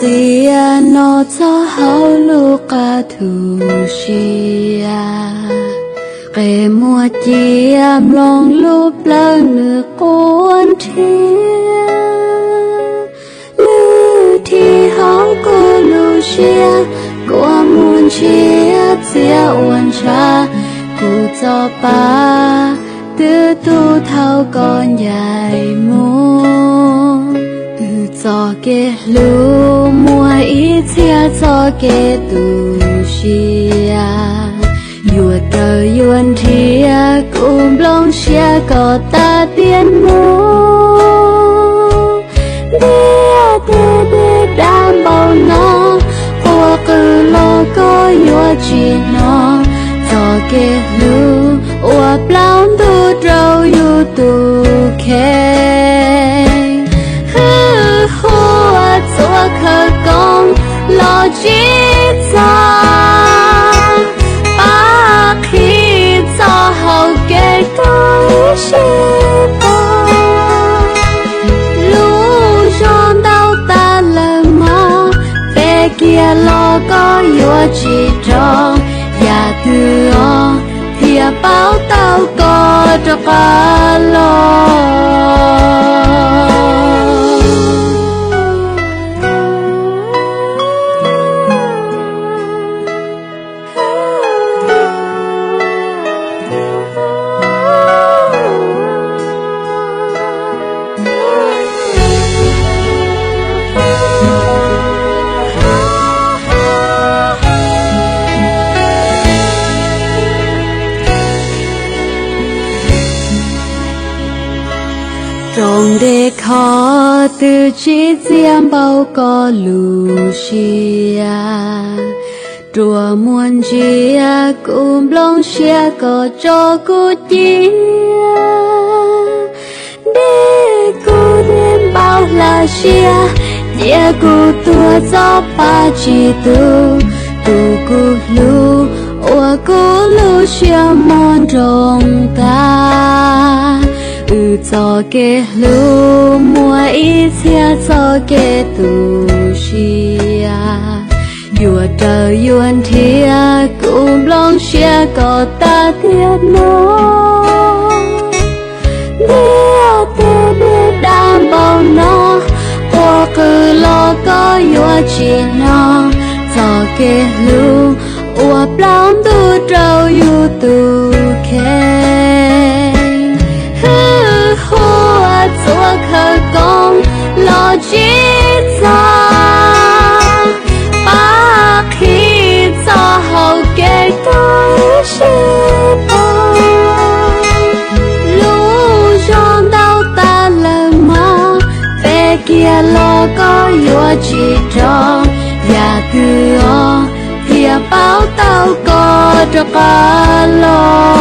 Tiam no txog hauv lub qab tu siab, qe muag cia mloog lub plawv nws quaj nrhiav. Lwm thib hauv kuv lub siab, kua muag ntshiab txias ua ntshav, kuv txoj pa twb tu thaum koj ncaim mus. Wb txoj kev hlub muaj ib txhia txoj kev tu siab, yuav raws yuav nrhiav kuv nplooj siab koj tas tiam no. Ntiaj teb dej dam npaum no, quaj qw los koj yuav tsis hnov. Txoj kev hlub uas plaub ntug rau yus tus kheej, hwj huam txhua khawv koob los tsis txog, pab qhib txoj hau kev tu siab poob. Lub zog ntau tas lawm mog, pe kiag los koj yuav tsis rov, yam twg os thiaj paub tau koj rov qab los. Rooj ntej kho twb tsis txias npaum koj lub siab, ruam muaj ntsia kuv nplooj siab koj tso kuv cia. Dej kuv dej npaum hla siab, cia kuv tuag txoj pa tsis tu. Tus kuv hlub uas kuv lub siab mos nroo tas, wb txoj kev hlub muaj ib txhia txoj kev tu siab, yuav raws yuav nrhiav kuv nplooj siab koj tas tiam no. Ntiaj teb dej dam npaum no, quaj qw los koj yuav tsis hnov. Txoj kev hlub uas plaub ntug rau yus tus kheej, hwj huam txhua khawv koob los tsis txog, pab qhib txoj hau kev tu siab poob. Lub zog ntau tas lawm mog, pe kiag los koj yuav tsis rov, yam twg os thiaj paub tau koj rov qab los.